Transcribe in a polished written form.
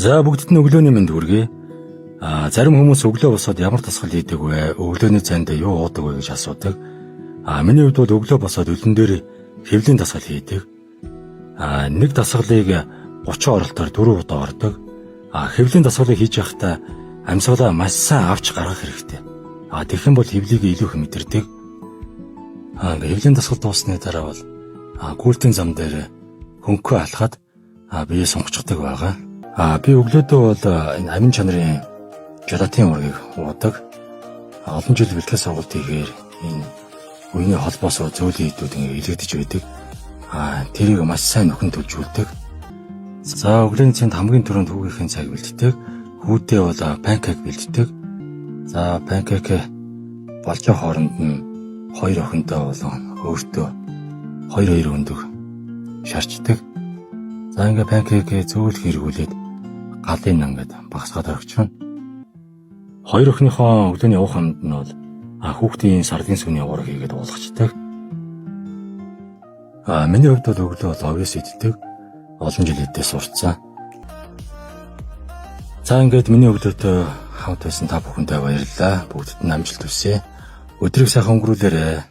За, бүгдэд нь өглөөний мэнд хүргэе. Зарим хүмүүс өглөө босоод ямар дасгал хийдэг вэ? Өглөөний цайнд юу уудаг вэ гэж асуудаг. Миний хувьд бол өглөө босоод өлөн дээр хэвлийн дасгал хийдэг. Нэг дасгалыг 30 оролтоор 4 удаа ордог. Хэвлийн дасгалыг хийж байхдаа амьсгалаа маш сайн авч гаргах хэрэгтэй. Тэгэх юм бол хэвлийг илүү их мэдэрдэг. Ингээ хэвлийн дасгал дууссаны дараа бол гүйлтийн зам дээр хөнгөө алхаад бие сунгацдаг байгаа. Би өглөөдөө бол энэ амин чанарын желатин уургийг уудаг. Олон жил бэлтгэл сургалт хийхээр энэ үений холбоос зөөлөн идүүд ингээ илэгдэж байдаг. Тэрийг маш сайн нөхөн төлжүүлдэг. За, өглөөний цайнд хамгийн түрүүнд хүүгийнхээ цайг бэлддэг. Хүүдээ бол pancake бэлддэг. За, pancake болж байгаа хооронд нь хоёр охинтой болон өөртөө хоёр хоёр өндөг шарчдаг. За, ингээ pancake зөөлх эргүүлээд галын ингээд багасгаад орчихно. Хоёр охиныхоо өглөөний уух юмд нь бол хүүхдийн сардын сүний уураг хийгээд уулгачдаг. Миний хувьд бол өглөө бол овёс иддэг. Олон жил идээ сурцсан. За, ингээд миний өглөөтэй хамт байсан та бүхэндээ баярлалаа. Бүгдэд нь амжилт хүсье. Өдрийг сайхан өнгөрүүлээрэй.